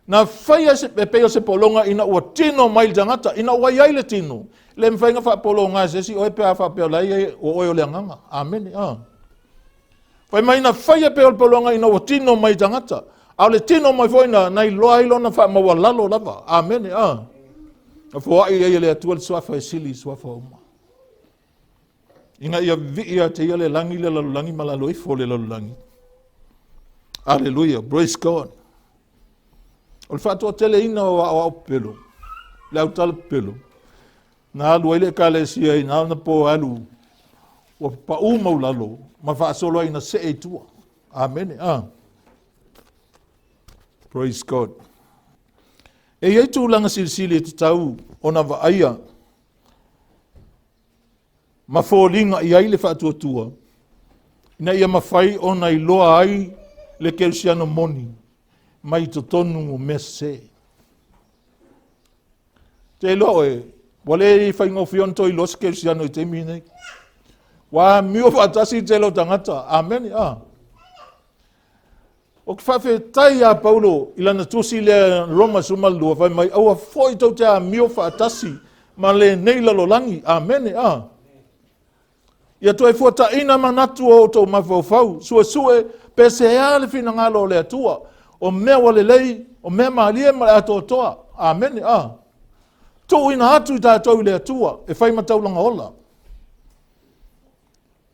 Na faia se, e pei o se pologa ina ua tino mai le tagata, ina ua i ai le tino. Le mafai ona faapologa e se isi oe pe a faapea o la e i ai o oe o le agaga. Amene. Ah. Fai mai na faia pei o le pologa ina ua tino mai tagata. A o le tino mai foi na iloa ai lona faamaualalo lava. Amene. Ah. Na foai ai e le Atua le suafa e sili i suafa uma, ina ia vivii ia te ia le lagi, le lalolagi ma lalo ifo o le lalolagi. Aleluia, praise God. O le faatoateleina o aoao pepelo, le autala pepelo, na alu ai le ekalesia i na ona po alu, ua paʻū maulalo ma faasolo ai ina see i tua. Amene. Ah. Praise God. E i ai tulaga silisili e tatau ona vaaia ma foliga i ai le faatuatua, ina ia mafai ona iloa ai le kerisiano moni mai totonu o mea sese. Te iloa oe, ua le faigofie ona toe iloa se kerisiano i taimi nei. Ua amio faatasi le tele o tagata. Amene. Ah. Ou te faafetai iā Paulo i lana tusi lea Roma 12, fai mai, aua foi tou te amio faatasi ma lenei lalolagi. Amene. A. Ia toe fuataina manatu o outou mafaufau, suesue pe sea le finagalo o le Atua, o mea ua lelei, o mea malie ma le atoatoa. Amene. A. Tuuina atu i tatou i le Atua e fai ma taulaga ola.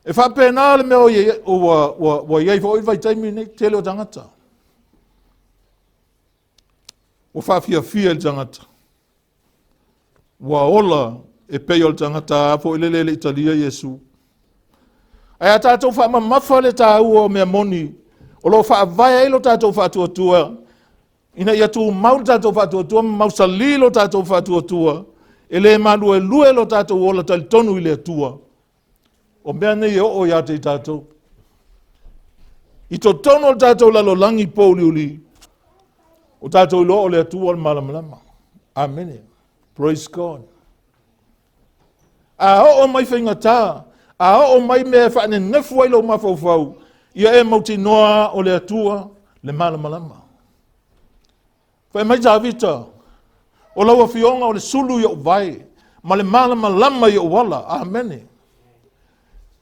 E faapena le mea ua i ai foi le vaitaimi nei, tele o tagata. Ua faafiafia i le tagata. Ua ola e pei o le tagata a foi lele e le i talia Iesu. Ae a tatou faamamafa le taua o mea moni o lo o faavae ai lo tatou faatuatua, ina ia tumau le tatou faatuatua ma mausali lo tatou faatuatua, e le maluelue lo tatou ola talitonu i le Atua. O mea nei e oo ia te i tatou. I totonu o le tatou lalolagi pouliuli, o tatou iloa o le Atua o le malamalama. Amene. Praise God. A oo mai faigata, a oo mai mea e faanenefu ai lou mafaufau, ia e mautinoa o le Atua le malamalama. Fai mai Tavita, o lau afioga o le sulu i ou vae, ma le malamalama i ou ala. Amene.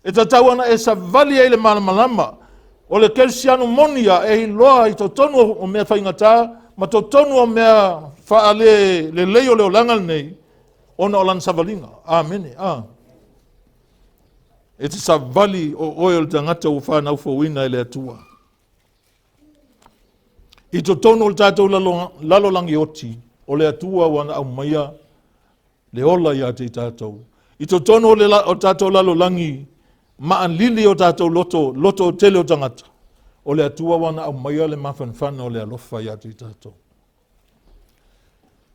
E tatau ana e savali ai le malamalama o le kerisiano moni a e iloa i totonu o mea faigata ma totonu o mea faale lelei o le olaga lenei ona o lana savaliga. Amene. A. E te savali o oe o le tagata ua fanau fouina e le Atua. I totonu o le tatou lalolagi oti, o le Atua ua na aumaia le ola ia te i tatou. I totonu o le o tatou lalolagi maalili o tatou loto, loto tele o tagata, o le Atua ua na aumaia le mafanafana o le alofa ia te i tatou.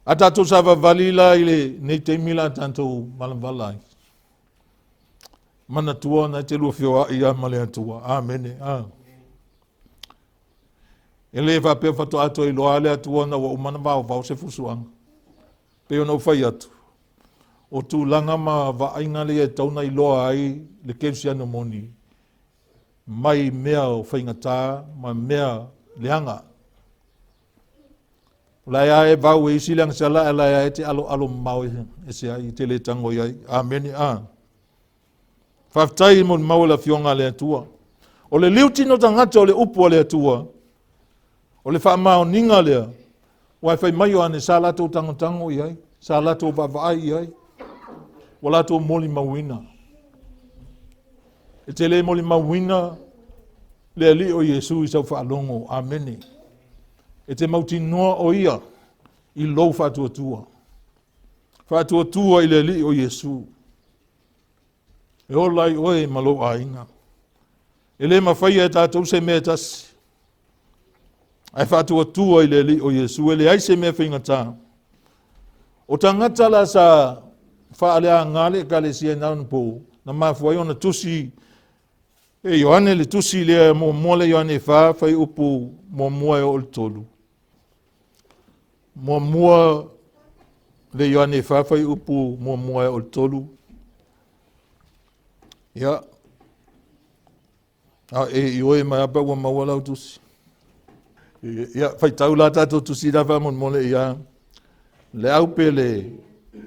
A tatou savavali la i lenei taimi la tatou valavala ai. Manatua na e te lua feoai ia ma le Atua. Amene. A. E le faapea faatoa toe iloa le Atua na ua uma na vaovao se fusuaga. Pei ona ou fai atu, o tulaga ma vaaiga lea e tatau ona iloa ai le kerisiano moni mai mea o faigata ma mea leaga. O la e vau e isi le agasala, ae la e te aloalo mamao e se ai, e te le tago i ai. Amene. A. Faafetai mo le mau le afioga a le Atua. O le liutino tagata o le upu a le Atua, o le faamaoniga lea, ua e fai mai Ioane, sa latou tagotago i ai, sa latou vaavaai i ai, ua latou molimauina. E te le molimauina le Alii o Iesu i sau faalogo. Amene. E te mautinoa o ia i lou faatuatua. Faatuatua i le Alii o Iesu. E ola ai oe ma lou aiga. E le mafaia e tatou se mea e tasi. Ae faatuatua i le Alii o Iesu, e leai se mea faigata. O tagata la sa faaleaga le ekalesia i na ona po, na mafua ai ona tusi e Ioane le tusi lea muamua le Ioane 4, fuaiupu 1 e oo i le 3. Muamua le Ioane 4, fuaiupu 1 e oo i le 3. Ia, a e ioe mai lava pe ua maua lau tusi. Ia, faitau la tatou tusi la faamolemole ia. Le au pele,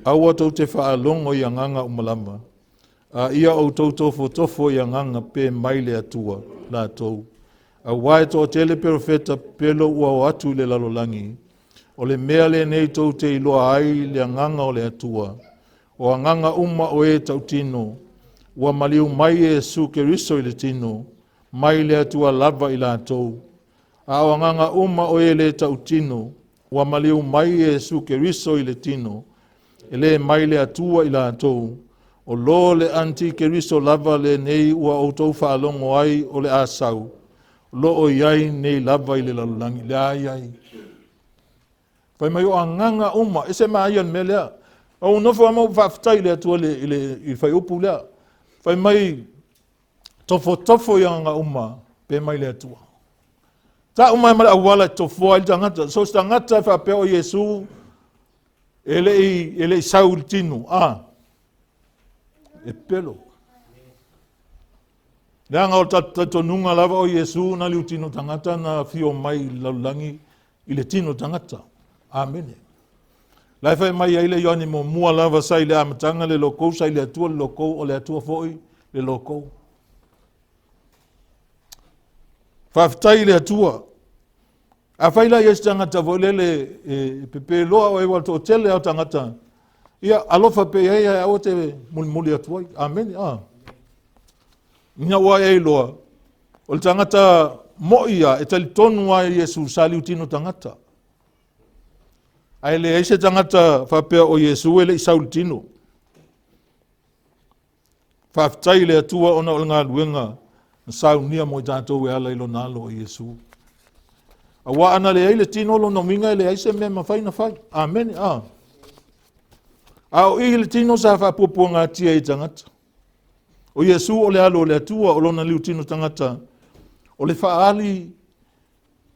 aua tou te faalogo i agaga uma lava, a ia outou tofotofo i agaga pe mai le Atua latou. Auā e toatele perofeta pepelo ua o atu i le lalolagi. O le mea lenei tou te iloa ai le agaga o le Atua. O agaga uma o e tautino, ua maliu mai Iesu Keriso i le tino, mai le Atua lava i latou. A o agaga uma o e le tautino, ua maliu mai Iesu Keriso i le tino, e le mai le Atua i latou. O lo le antikeriso lava lenei ua outou faalogo ai o le a sau, lo o i ai nei lava i le lalolagi. Le a i ai. Fai mai o agaga uma, e se maia le mea lea. Ou nofo lava ma ou faafetai i le Atua i le fuaiupu lea. Fai mai, tofotofo i agaga uma, pe mai le Atua. Tau mai ma le auala e tofoa ai le tagata. So se tagata e faapea o Iesu e le i sau i le tino. A, e pelo. Leaga o le talitonuga lava o Iesu na liutino tagata na afio mai i le lalolagi i le tino tagata. Amene. La e fai mai ai le Ioane muamua lava sa i le amataga le lokou, sa i le Atua le lokou, o le Atua foi le lokou. Faafetai i le Atua. Afai la i ai se tagata foi lele e pepeloa oe ua toatele au tagata, ia alofa pe i ai ae aua te mulimuli atu ai. Amene. Ah. Ina ua e iloa, o le tagata moi ia e talitonu ai Iesu sa liutino tagata. Ae leai se tagata faapea o Iesu e le i sau i le tino. Faafetai i le Atua ona o le galuega na saunia mo i tatou e ala i lona alo o Iesu. Auā ana leai le tino lona uiga e leai se mea mafai na fai. Amene. A. A o i le tino sa faapuapuagatia i tagata. O Iesu o le alo o le Atua, o lona liutino tagata, o le faaali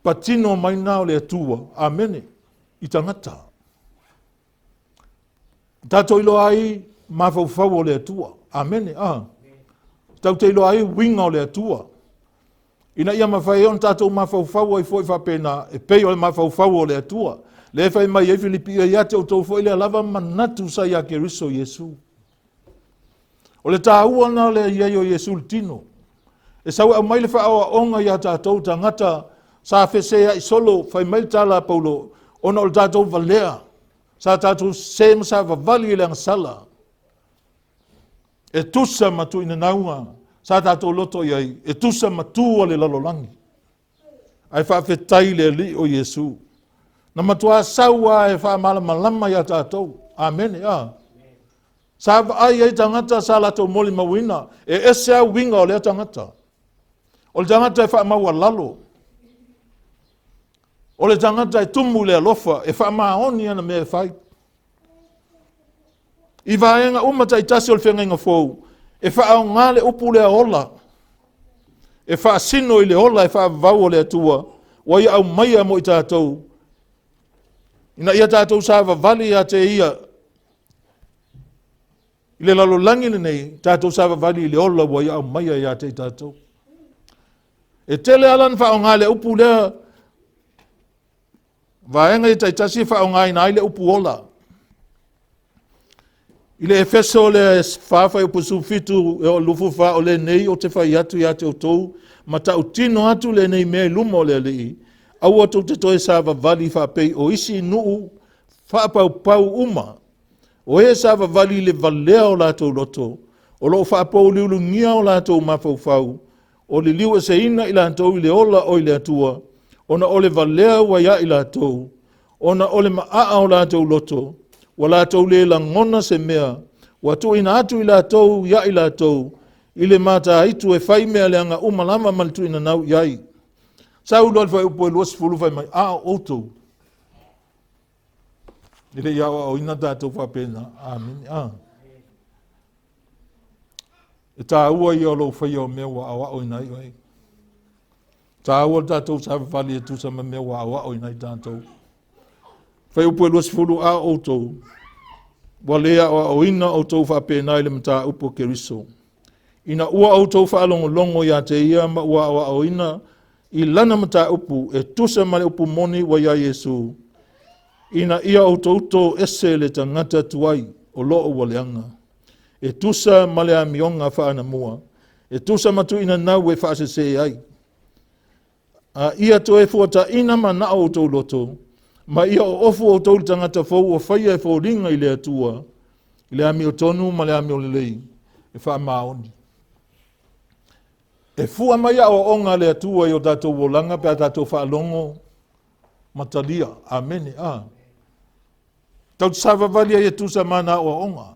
patino mai na o le Atua. Amene. I tagata. Tatou iloa ai mafaufau o le Atua. Amene. A. Tatou te iloa ai uiga o le Atua. Ina ia mafai ai ona tatou mafaufau ai foi faapena, e pei o le mafaufau o le Atua. Le fai mai ai Filipi, ia te outou foi lea lava manatu sa ia Keriso Iesu. O le tāua na le i ai o Iesu le tino. E sau e aumai le faaoaoga ia tatou tagata sa feseai solo, fai mai le tala a Paulo, ona o le tatou valea, sa tatou se ma sa vavali i le agasala. E tusa ma tuuinanauga sa tatou loto i ai, e tusa ma tu o le lalolagi. Ae faafetai le Alii o Iesu. Na matua sau lava e faamalamalama ia tatou. Amene. A. Sa vaai ai tagata sa latou molimauina, e ese lava uiga o lea tagata. O le tagata e faamaualalo. O le tagata e tumu i le alofa, e faamaoni ana mea e fai. I vaega uma taitasi o le feagaiga fou, e faaaoga le upu lea ola, e faasino i le ola e faavavau o le Atua, ua ia aumaia mo i tatou, ina ia tatou savavali ia te ia i le lalolagi lenei, tatou savavali i le ola ua ia aumaia ia te i tatou. E tele ala na faaaoga le upu lea, vaega ia taitasi e faaaogaina ai le upu ola. I le Efeso le 4 fuaiupu 17 e oo i le 24, o lenei ou te fai atu ia te outou, ma tautino atu lenei mea i luma o le Alii, aua tou te toe savavali faapei o isi nuu faapaupau uma, o e savavali i le valea o latou loto, O lo o faapouliuliugia o latou mafaufau, o liliu eseina i latou i le ola o i le Atua, ona o le valea ua ia i latou, ona o le maaa o latou loto, ua latou le lagona se mea, ua tuuina atu i latou ia i latou, i le mataitu e fai mea leaga uma lava ma le tuuina nau i ai. Sau loa le fuaiupu e 20 fai mai, a o outou, e le i aoaoina tatou faapena. Amene. A. E taua ia o lou faia o mea ua aoaoina ai oe. Taua le tatou savavali e tusa ma mea ua aoaoina ai tatou. Fuaiupu e 20, a o outou, ua le aoaoina outou faapena i le mataupu a Keriso. Ina ua outou faalogologo ia te ia ma ua aoaoina i lana mataupu e tusa ma le upu moni ua iā Iesu, ina ia outou to ese le tagata tuai o lo o ua leaga, e tusa ma le amioga faaanamua, e tusa ma tuuina nau e faasese ai. A ia toe fuataina manao outou loto, ma ia oofu outou le tagata fou ua faia e foliga i le Atua, i le amiotonu ma le amiolelei e faamaoni. E fua mai aoaoga a le Atua i o tatou olaga pe a tatou faalogo ma talia. Amene. A. Tatou te savavali ai e tusa ma ana aoaoga.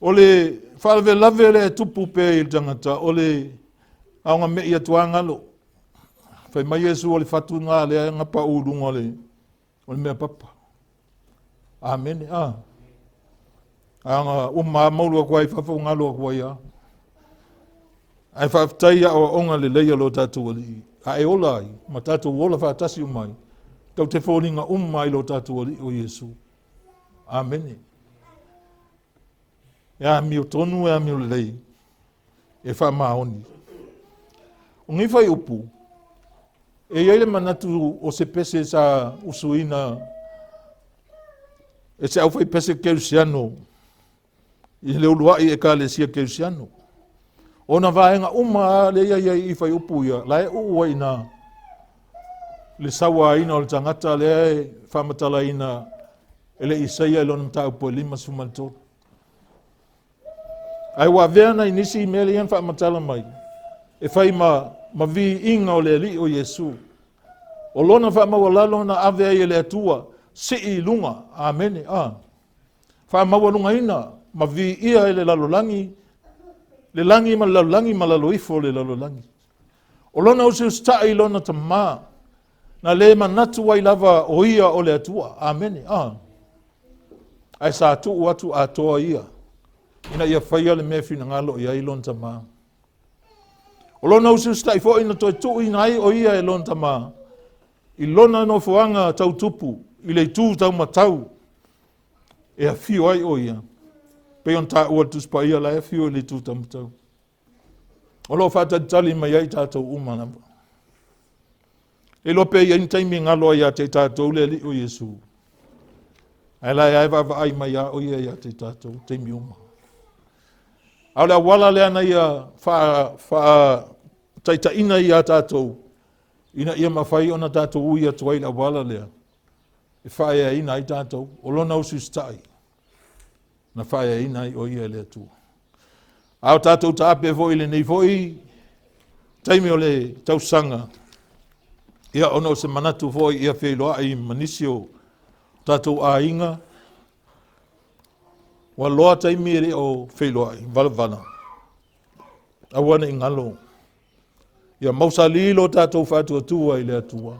O le faalavelave lea e tupu pea i le tagata, o le aoga mei atu lava galo. Fai mai Iesu o le fatu lena lea e gapauu i luga o le mea papa. Amene. A. Aga uma lava maulu atu ai i fafo galo atu ai lava. Ae faafetai i aoaoga lelei a lo tatou Alii, a e ola ai ma tatou ola faatasi uma ai, tatou te foliga uma ai lo tatou Alii o Iesu. Amene. E amio tonu, e amio lelei, e faamaoni. O nei fuaiupu, e i ai le manatu o se pese sa usuina e se aufaipese kerisiano i le uluai ekalesia kerisiano. Ona vaega uma lava lea e i ai i fuaiupu ia, la e uu ai i ina le sauaina o le tagata lea e faamatalaina e le Isaia i lona mataupu e 53. Ae ua avea nai nisi mea lea na faamatala mai e fai ma viiga o le Alii o Iesu. O lona faamaualalo na ave ai e le Atua, sii i luga, amene, a. Faamaualugaina ma viia e le lalolagi, le lagi ma le lalolagi ma lalo ifo o le lalolagi. O lona usiusitai i lona tamā, na le manatu ai lava o ia o le Atua. Amene. A. Ae sa tuu atu atoa ia, ina ia faia le mea finagalo i ai lona tamā. O lona usiusitai foi na toe tuuina ai o ia e lona tamā, i lona nofoaga tautupu, i le itu taumatau, e afio ai o ia. Pei ona taua le Tusi Paia la e afio i le itu taumatau. O lo o faatalitali mai ai tatou uma lava. E iloa pe i ai ni taimi e galo ai ia te i tatou le Alii o Iesu. Ae la e ae vaavaai mai a o ia ia te i tatou taimi uma. A o le auala lea na ia faataitaiina ia tatou ina ia mafai ona tatou ui atu ai i le auala lea e faaeaina ai tatou o lona usiusitai na faaeaina ai o ia e le Atua. A o tatou taape foi i lenei foi taimi o le tausaga, ia ona o se manatu foi ia feiloai ma nisi o tatou aiga, ua loa taimi e le o feiloai, valavala, aua ne i galo. Ia mausali lo tatou faatuatua i le Atua.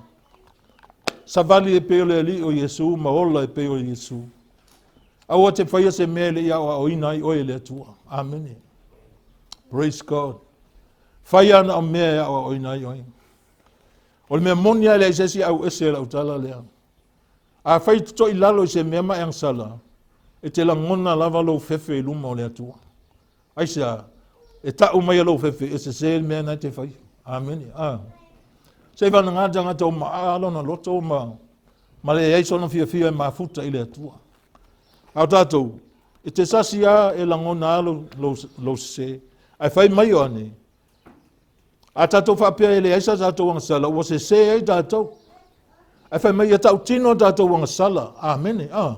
Savali e pei o le Alii o Iesu ma ola e pei o Iesu. Aua te faia se mea e le i aoaoina ai oe e le Atua. Amene. Praise God. Faia na o mea e aoaoina ai oe. O le mea moni lava e leai se isi au ese lau tala lea. A fai te toi lalo i se mea ma e agasala, e te lagona lava lou fefe i luma o le Atua. Aisea? E tau mai e lou fefe, e sese le mea na e te fai. Amene. A. Se i vanaga le tagata o maa lona loto ma leai sona fiafia e mafuta i le Atua. A o tatou, e te sasi a e lagona a lou sese. Ae fai mai Ioane, a tatou faapea e leai sa tatou agasala, ua sese ai tatou. Ae fai mai ia tautino tatou agasala. Amene. A.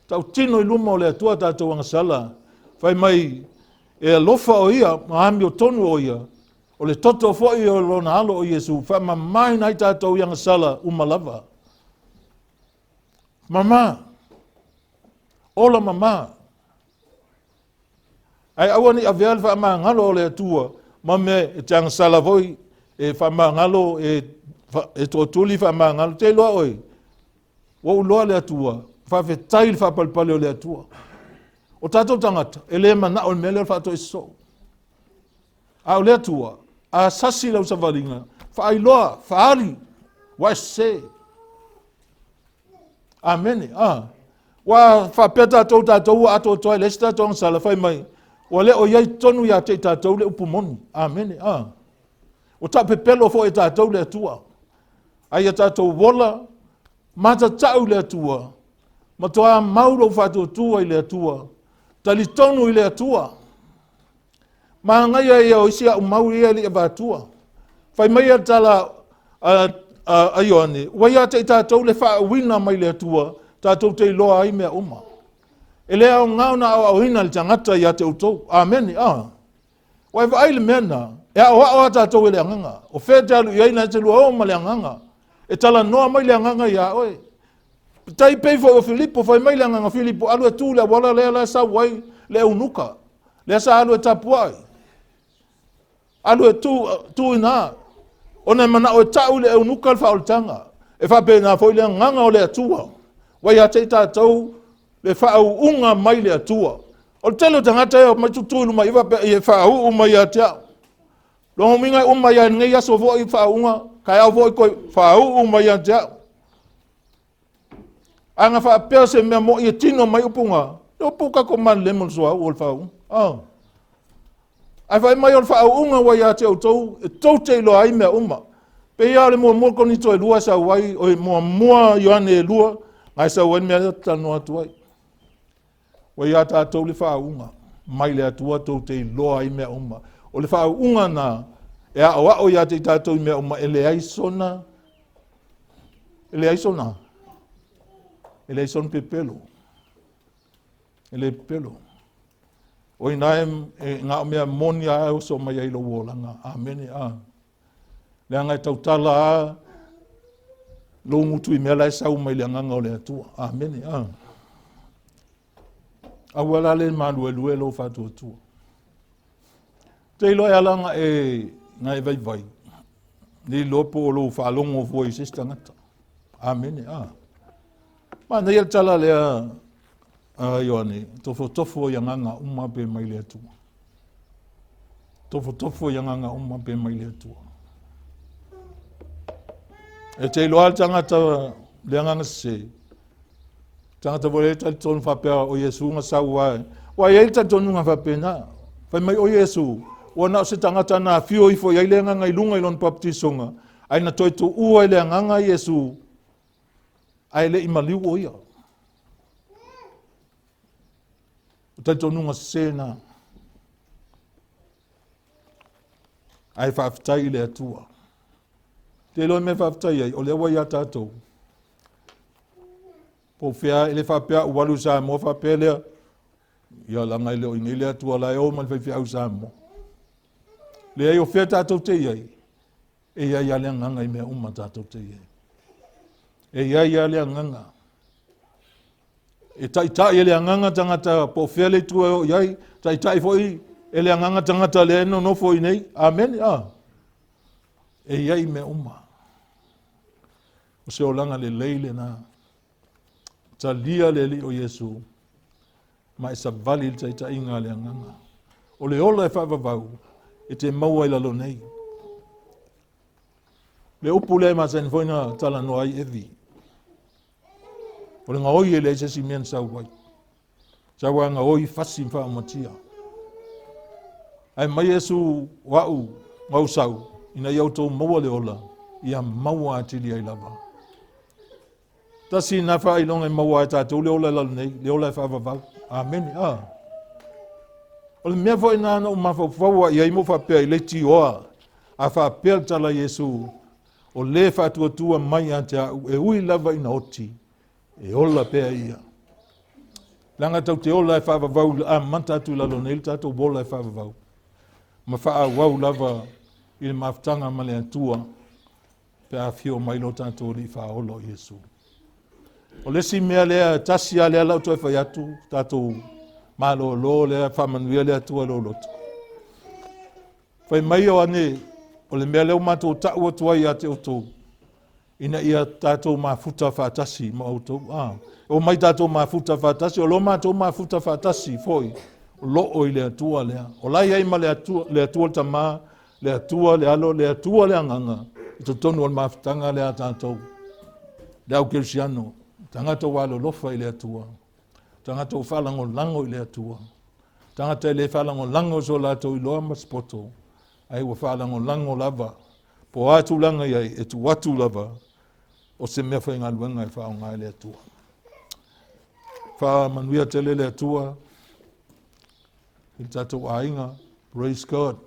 Tautino i luma o le Atua tatou agasala. Fai mai, e alofa o ia, ma amiotonu o ia, o le toto foi o lona alo o Iesu, faamamaina ai tatou i agasala uma lava. Mama, ola mama, Ae aua ne i avea le faamagalo o le Atua ma mea e te agasala foi, e faamagalo, e tootuli faamagalo. Te iloa oe, ua ou iloa le Atua, faafetai i le faapalepale o le Atua. O tatou tagata, e le manao i le mea lea o le faatoese soo. A o le Atua, a sasi lau savaliga, faailoa, faali, ua e sese. Amene. Ah. Ua faapea tatou, tatou ua atoatoa e leai se tatou agasala, fai mai, ua le o i ai tonu ia te i tatou le upu moni. Amene. Ah. Ua taupepelo foi e tatou le Atua. A ia tatou ola, matatau i le Atua, matuā mau lou faatuatua i le Atua, talitonu i le Atua. Manaia ia o isi au mau ia e le i avatua. Fai mai le tala a Ioane, ua ia te i tatou le faauuina mai le Atua, tatou te iloa ai mea uma. E le aoga ona aoaoina le tagata ia te outou. Amene. Ah. Ua e vaai le mea na, e aoao a tatou e le agaga. O fea te alu i ai na e te lua o ma le agaga. E talanoa mai le agaga iā oe. Tai pei foi o Filipo, fai mai le agaga Filipo, alu e tu le auala lea la e sau ai le eunuka. Lea sa alu e tapuai. Alu e tu, tu ina. Ona e manao e tau i le eunuka le faaolataga. E faapena foi le agaga o le Atua. Ua ia te i tatou le faauuga mai le Atua. O le tele o tagata e omai tutu i luma i faapea e faauu mai ia te au. Lona uiga e uma ia lenei aso foi faauuga, taeao foi toe faauu mai ia te au. A na faapea se mea mo'i e tino mai upu na, e upu tatou malelemo le suauu o le faauuga. Oh. Ae fai mai o le faauuga ua ia te outou, e tou te iloa ai mea uma. Pei lava o le muamua Korinito e lua e sau ai, o muamua Ioane e lua, na e sau ai le mea lea ou te talanoa atu ai. Ua ia tatou le faauuga mai le Atua tou te iloa ai mea uma. O le faauuga na e aoao ia te i tatou i mea uma e leai sona e leai sona e leai sona pepelo. E le pepelo. O ina e, e ngā o mea moni a e oso mai ai lou olaga. Amene. A. Leaga e tautala a lou gutu i mea la e sau mai le agaga o le Atua. Amene. A. Aua la le maluelue lou faatuatua. Te iloa e ala na e, na e vaivai. Le iloa po o lou faalogo fua i se isi tagata. Amene. A. Manaia le tala lea a Ioane, tofotofo i agaga uma pe mai le Atua. Tofotofo i agaga uma pe mai le Atua. E te iloa le tagata le agaga sese. Tagata foi le talitonu faapea o Iesu na sau ai. Ua i ai le talitonuga faapena. Fai mai o Iesu, ua na o se tagata na afio ifo i ai le agaga i luga i lona baptisoga, ai na toe tuua i le agaga Iesu, ae le i maliu o ia. O talitonuga sese na. Ae faafetai i le Atua. Te iloa mea faafetai ai, o lea ua ia tatou. Po o fea, e le faapea ua alu i Samoa faapea lea, ia laga e le o i nei le Atua la e o ma le faifeau i Samoa. Leai, o fea tatou te i ai, e i ai lava le agaga i mea uma tatou te i ai. E i ai lava le agaga. E taitai e le agaga tagata po o fea le itu e oo i ai, taitai foi e le agaga tagata lea e nonofo i nei. Amene. Ah. E i ai mea uma. O se olaga lelei lena. Talia le Alii o Iesu ma e savali i le taitaiga a le agaga. O le ola e faavavau e te maua i lalo nei. Le upu lea e masani foi na talanoa ai Evi. O le gaoi e leai se isi mea na sau ai. Sau a gaoi fasi ma faaumatia. Ae mai Iesu o a'u gausau ina ia outou maua le ola, ia maua atili ai lava. Tasi na faailoga e maua ai tatou le ola i lalo nei, le ola e faavavau. Amene. Ah. O le mea foi na na ou mafaufau i ai mo faapea i leitioa a faapea le tala Iesu o le faatuatua mai ia te au e ui lava ina oti e ola pea ia. Leaga tatou te ola e faavavau i le amata atu i lalo nei le tatou ola e faavavau ma faaauau lava i le mafutaga ma le Atua pe a afio mai lo tatou Alii Faaola o Iesu. O le isi mea lea, tasi lava lea la ou toe fai atu, tatou malolo lea, faamanuia le Atua i lou loto. Fai mai Ioane, o le mea lea ua matou ta'u atu ai ia te outou, ina ia tatou mafuta faatasi ma outou. Ah, omai tatou mafuta faatasi, o lo matou mafuta faatasi foi, o loo i le Atua lea. O la i ai ma le Atua, le Atua le Tama, le Atua le Alo, le Atua le Agaga, i totonu o le mafutaga lea a tatou, le au kerisiano, tagata ua alolofa i le Atua, tagata ua faalagolago i le Atua, tagata e le faalagolago i so latou iloa ma se poto, ae ua faalagolago lava, po o a tulaga i ai, e tuu atu lava o se mea faigaluega e faaaoga e le Atua. Faamanuia tele le Atua i le tatou aiga. Praise God.